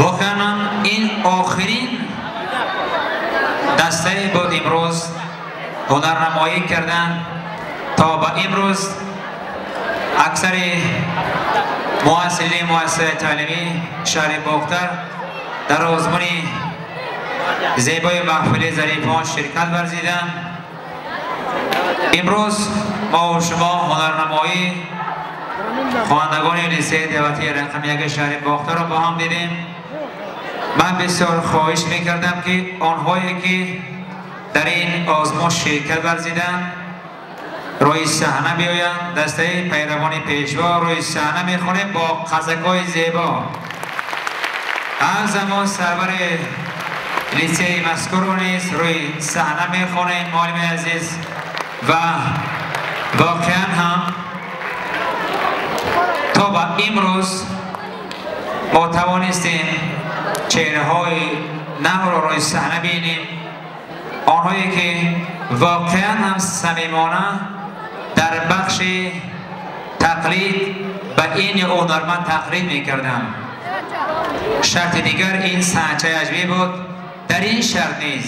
Воқеан ин охирин дастае буд имрӯз ҳунарнамоӣ карданд. То ба имрӯз аксари муассилини муассисаи таълимӣ шаҳри Бохтар дар озмуни зебои маҳфили зарифон ширкат варзиданд. Имрӯз мо ва шумо ҳунарнамоӣ хонандагони лисеи давлатии рақами 1 шаҳри Бохтарро бо ҳам дидем. Ман бисёр хоҳиш мекардам, ки онҳое ки дар ин озмун ширкат варзиданд рӯи саҳна биёянд. Дастаи пайравони пешво рӯи саҳна мехонем бо қазакҳои зебо. Ҳамзамон сарвари лисеи мазкурро низ рӯи саҳна мехонем, муаллими азиз. Ва воқеан ҳам то ба имрӯз мо тавонистем чеҳраҳои навро рӯи саҳна бинем, онҳое ки воқеан ҳам самимона дар бахши тақлид ба ин ё ҳунарманд тақлид мекарданд. Шарти дигар ин санчаи аҷбӣ буд. Дар ин шарт низ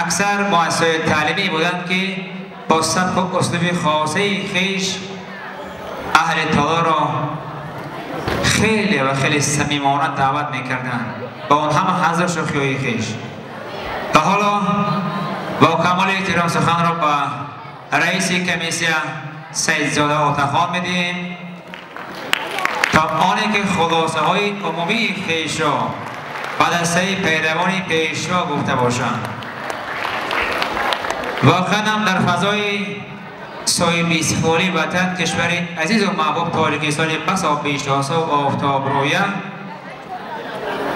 аксар муассисаҳои таълимӣ буданд, ки бо сабку услуби хосаи хеш аҳли толорро хеле ва хеле самимона даъват мекарданд ба он ҳама ҳазр шӯхиҳои хеш. Ва ҳоло бо камоли эҳтиром суханро ба раиси комиссия Саидзода Отахон медиҳем, то оне ки хулосаҳои умумии хешро ба дастаи пайравони пешво гуфта бошанд. Воқеан ҳам дар фазои соҳибистиқлоли ватан, кишвари азизу маҳбуб Тоҷикистони басо бешосу офтобрӯя,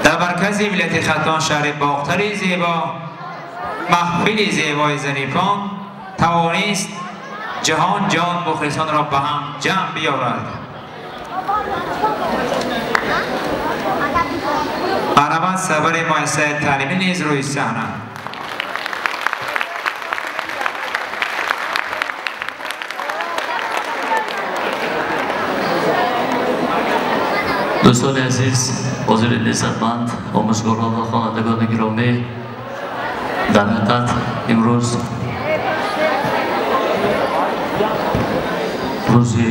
дар маркази вилояти Хатлон шаҳри Бохтари зебо маҳфили зебои зарифон тавонист ҷаҳон ҷон мухлисонро ба ҳам ҷамъ биёрад. Марҳамат, сарвари муассисаи таълимӣ низ рӯи саҳна. Дӯстони азиз, ҳозири лиззатманд, омӯзгорон ва хонандагони гиромӣ, дар ҳақиқат имрӯз рӯзи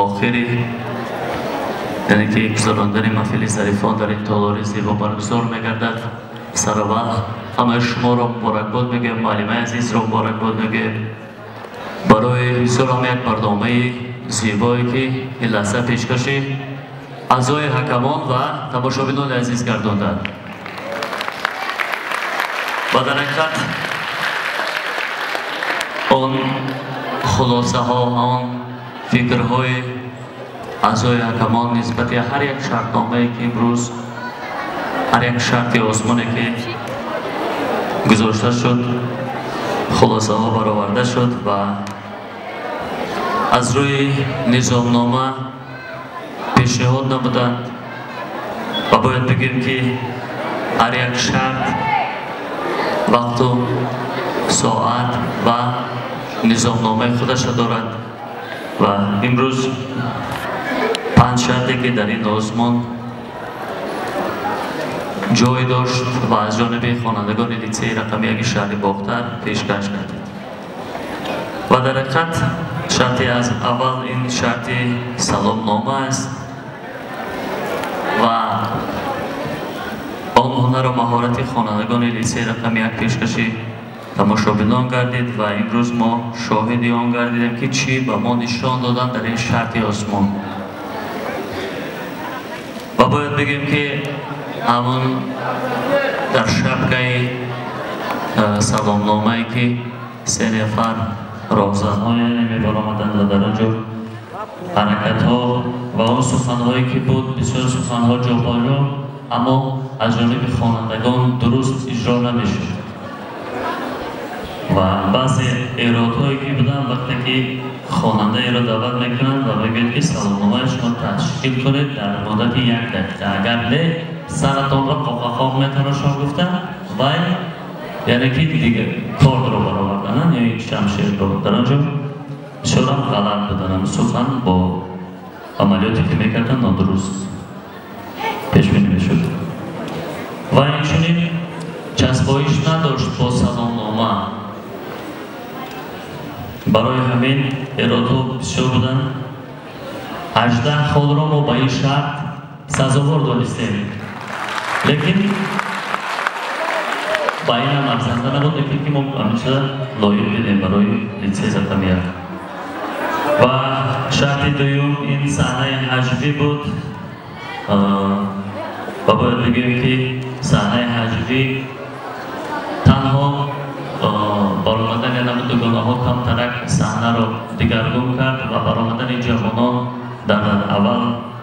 охири, яъне ки гузарондани маҳфили зарифон дар ин толори зебо баргузор мегардад. Сараввал ҳамаи шуморо муборакбод мегӯем, муаллимаи азизро муборакбод мегӯем барои бисёр ҳам як барномаи зебое, ки ин лаҳза пешкаши аъзои ҳакамон ва тамошобинони азиз гардонданд. Ва дар ҳақиқат он хулосаҳо, он фикрҳои аъзои ҳакамон нисбати ҳар як шартномае, ки имрӯз ҳар як шарти озмуне, ки гузошта шуд, хулосаҳо бароварда шуд ва аз рӯи низомнома пешниҳод намуданд. Ва бояд бигӯем, ки ҳар як шарт вақту соат ва низомномаи худаша дорад. Ва имрӯз 5 шарте, ки дар ин озмун ҷой дошт ва аз ҷониби хонандагони литсеи рақами 1 шаҳри Бохтар пешкаш гардид. Ва дар ҳақиқат шарти аз аввал ин шарти саломнома аст ва он ҳунару маҳорати хонандагони литсеи рақами 1 пешкаши тамошобинон гардид ва имрӯз мо шоҳиди он гардидем, ки чӣ ба мо нишон доданд дар ин шарти озмун. Ва бояд бигӯем, ки ҳамон дар шабкаи саломномае, ки 3 нафар роҳзанҳо яъне мебаромаданд ва дар он ҷо ҳаракатҳо ва он суханҳое, ки буд, бисёр суханҳо ҷобаҷо, аммо аз ҷониби хонандагон дуруст иҷро намешуд. Ва баъзе эродҳое, ки буданд, вақте ки хонандаеро даъват мекунанд ва мегӯяд, ки саломномаи шумо ташкил кунед дар муддати 1 дақиқа, агар не саратонро қоқақоқ метарошон гуфта, вай яъне ки дигар кордро баровардананд ё шамшерро. Дар он ҷо бисёрам ғалат буданам, сухан бо амалиёте, ки мекарданд, нодуруст. пешбинӣ мешуд. Ва инчунин часпоиш надошт бо саломнома. Барои ҳамин эродҳо бисёр буданд. 18 холро мо ба ин шарт сазовор донистем, лекин ба инам арзанда набуд, лекин ки мо ҳамеша лоиқ дидем барои литсей рақами 1. Ва шарти дуюм ин саҳнаи ҳаҷвӣ буд. Ва бояд бигӯем, ки саҳнаи ҳаҷвӣ танҳо баромадани намуд дугонаҳо камтарак саҳнаро дигаргун кард ва баромадани ҷавонон дар аввал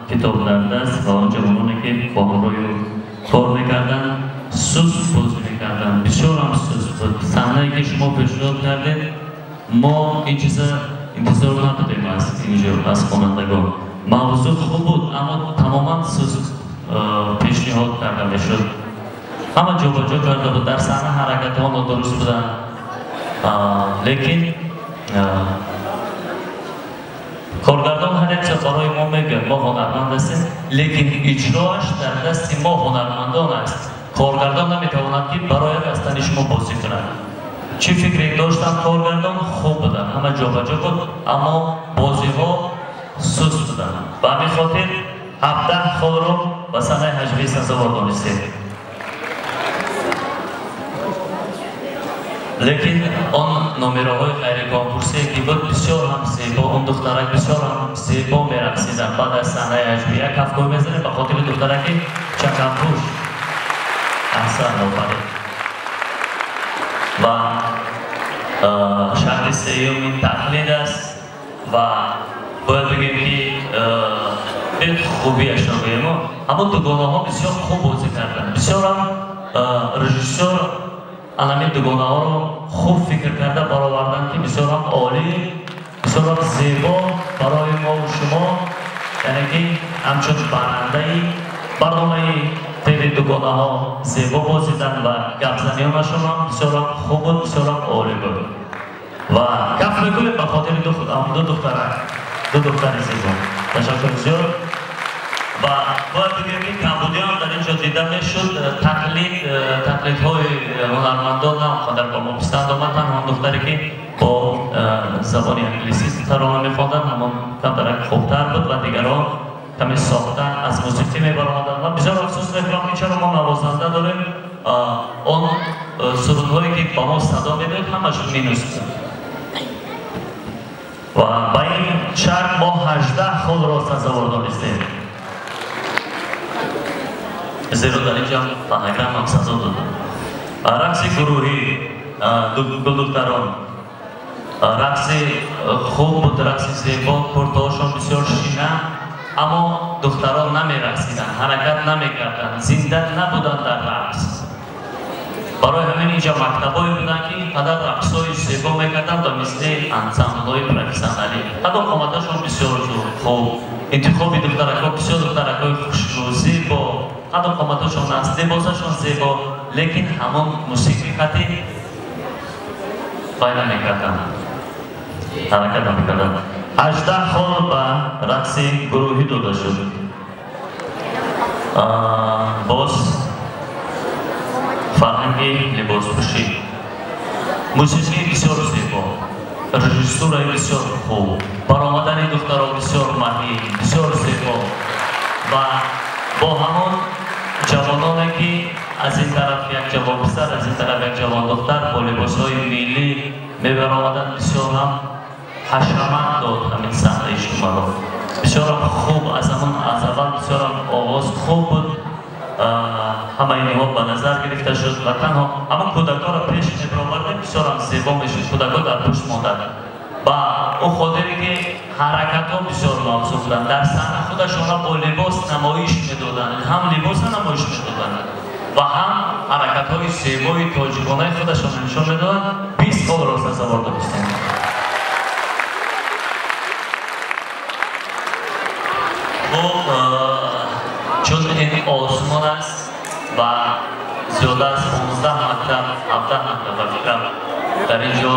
китоб дар даст ва он ҷавононе, ки бо ҳамроҳи кор мекарданд, суст бозӣ мекарданд, бисёрам суст буд. Саҳнае, ки шумо пешниҳод кардед, мо ин чиза интизор надодем аз инҷо, аз хонандагон. Мавзӯъ хуб буд, аммо тамоман суст пешниҳод карда мешуд. Ҳама ҷобаҷо карда буд, дар саҳна ҳаракатҳо нодуруст буданд. Лекин коргардон ҳар як чиз барои мо мегӯяд, мо ҳунарманд ҳастем, лекин иҷроаш дар дасти мо ҳунармандон аст. Коргардон наметавонад, ки барои аз тани шумо бозӣ кунад. Чӣ фикре доштам коргардон, хуб буданд, ҳама ҷобаҷо буд, аммо бозиҳо суст буданд. Ба ҳамин хотир 17 холро ба саҳнаи ҳаҷвӣ сазовор донистем. Лекин он номераҳои ғайриконкурсие, ки буд, бисёр ҳам зебо, он духтарак бисёр ҳам зебо мерақсиданд. Баъд аз саҳнаи ҳаҷвӣ як кафкӯй мезанем ба хотири духтараки чаканпӯш. Аҳсан, офарин. Ва шарти сеюм ин тақлид аст ва бояд бигӯем, ки бед хубиашро гӯем. Ҳамон дугонаҳо бисёр хуб бозӣ карданд, бисёрам режиссёр анамин дугонаҳоро хуб фикр карда бароварданд, ки бисёрам олӣ, бисёрам зебо барои мову шумо, яъне ки ҳамчун барандаи барномаи ТВ дугонаҳо зебо бозиданд ва гапзаниёнашон ҳам бисёрам хуб буд, бисёрам олӣ буд. Ва каф мекунем ба хотири ду духтарак, ду духтари зебо. Ташаккур зиёд. Ва бояд бигӯем, ки камбудиам дар ин ҷо дида мешуд. Тақлидҳои ҳунармандон на он қадар ба мо писанд омад. Танҳо он духтаре, ки бо забони англисӣ тарона мехонданд, ҳамон камтарак хубтар буд ва дигарон каме сохта аз мусиқӣ мебаромаданд. Ва бисёр афсӯс мекунам, ки чаро мо навозанда дорем, он сурудҳое, ки ба мо садо медод, ҳамаш минус буд. Ва ба ин шарт мо 18 холро сазовор донистем, зеро дар ин ҷо фонограммам сазо додам. Рақси гурӯҳӣ гулдухтарон рақси хуб буд, рақси зебо, куртаҳошон бисёр шина, аммо духтарон намерақсиданд, ҳаракат намекарданд, зинда набуданд дар рақс. Барои ҳамин инҷа мактабҳое буданд, ки ин қадар рақсҳои зебо мекарданд ба мисли ансамблҳои профессионалӣ. Ҳатто қоматашон бисёр зуд хуб, интихоби духтаракҳо бисёр духтаракҳои хушрӯ, зебо, ҳатто қоматашон аст, либосашон зебо, лекин ҳамон мусиқӣ қатъи вай намекарданд, ҳаракат намекарданд. 18 хол ба рақси гурӯҳӣ дода шуд. Боз фарҳанги либоспӯшӣ, мусиқии бисёр зебо, режиссураи бисёр хуб, баромадани духтаро бисёр маҳин, бисёр зебо ва бо ҳамон ҷавононе, ки аз ин тараф як ҷавон писар, аз ин тараф як ҷавон духтар бо либосҳои миллӣ мебаромаданд, бисёр ҳам ҳашамат дод ҳамин саҳнаи шуморо. Бисёрам хуб, аз ҳамон аз аввал бисёрам оғоз хуб буд. Ҳамаи инҳо ба назар гирифта шуд ва танҳо ҳамон кӯдакҳоро пеш мебаровардем, бисёрам зебо мешуд, кӯдакҳо дар пушт монданд. Ба ӯ хотире, ки ҳаракатҳо бисёр мавзӯъ буданд, дар саҳна худашонро бо либос намоиш медоданд, ҳам либоса намоиш медоданд ва ҳам ҳаракатҳои зебои тоҷиконаи худашонро нишон медоданд. 20 холро сазовор донистем. Хуб, чун ин озмун аст ва зиёда аз 15 мактаб, 17 мактаб ба фикрам дар ин ҷо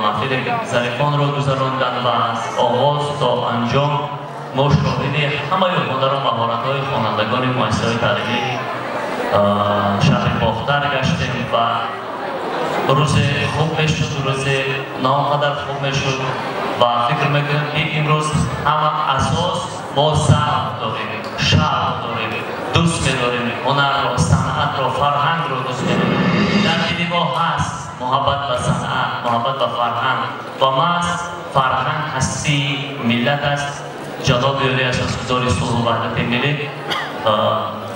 маҳфили зарифонро гузаронданд ва аз оғоз то анҷом Мо шоҳиди ҳамаи ҳунару маҳоратҳои хонандагони муассисаҳои таълимии шаҳри Бохтар гаштем ва рӯзе хуб мешуд, рӯзе на он қадар хуб мешуд ва фикр мекунем, ки имрӯз ҳама асос мо завқ дорем, шавқ дорем, дӯст медорем ҳунарро, санъатро, фарҳангро дӯст медорем. Дар дили мо ҳаст муҳаббат ба санъат, муҳаббат ба фарҳанг ва маҳз фарҳанг ҳастии миллат аст. Ҷаноби олӣ асосгузори сулҳу ваҳдати миллӣ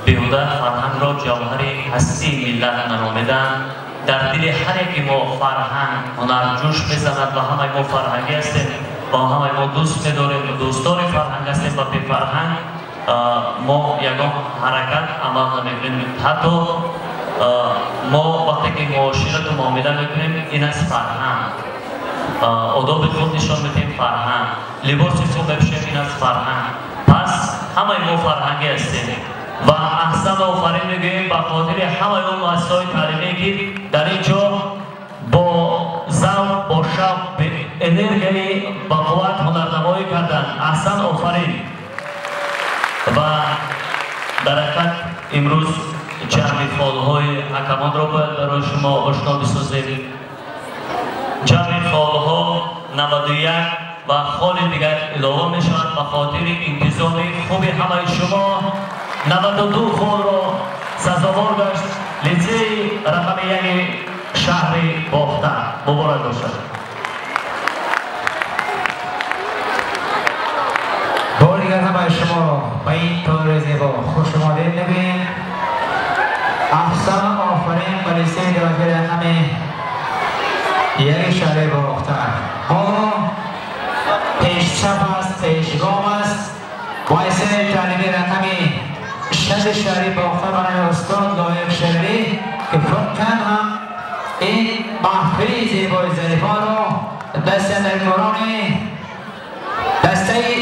беҳуда фарҳангро ҷавҳари ҳастии миллат наномиданд. Дар дили ҳар яке мо фарҳанг, ҳунар ҷӯш мезанад ва ҳамаи мо фарҳангӣ ҳастем ва ҳамаи мо дӯст медорем, дӯстдори фарҳанг ҳастем ва бефарҳанг мо ягон ҳаракат амал намекунем. Ҳатто мо вақте ки муоширату муомила мекунем, ин аст фарҳанг. Одоби худ нишон медиҳем, фарҳанг. Либоси хуб мепӯшем, ин аст фарҳанг. Пас ҳамаи мо фарҳангӣ ҳастем ва аҳсан офарин мегӯем ба хотири ҳамаи он муассисаҳои таълимие, ки дар ин ҷо бо завқ, бо шавқ, энергияи ба қувват ҳунарнамоӣ карданд. Аҳсан офарин. Ва дар ҳақиқат имрӯз ҷамъи фолҳои ҳакамонро бояд барои шумо ошно бисозем. Ҷамъи фолҳо 91 ва холи дигар илова мешавад ба хотири интизоми хуби ҳамаи шумо. 92 холро сазовор гашт литсеи рақами яки шаҳри Бохтар. Муборак бошад. Бори дигар ҳамаи шуморо ба ин толори зебо хушомадед мегӯем. Аҳсан офарин ба литсеи давлатии рақами яки шаҳри Бохтар. Ҳоло пешсаф аст, пешгом аст муассисаи таълимии рақами 6 шаҳри Бохтар ба номи устод Лоиқ Шералӣ, ки воқеан ҳам ин маҳфили зебои зарифонро дастаандаркорони дастаи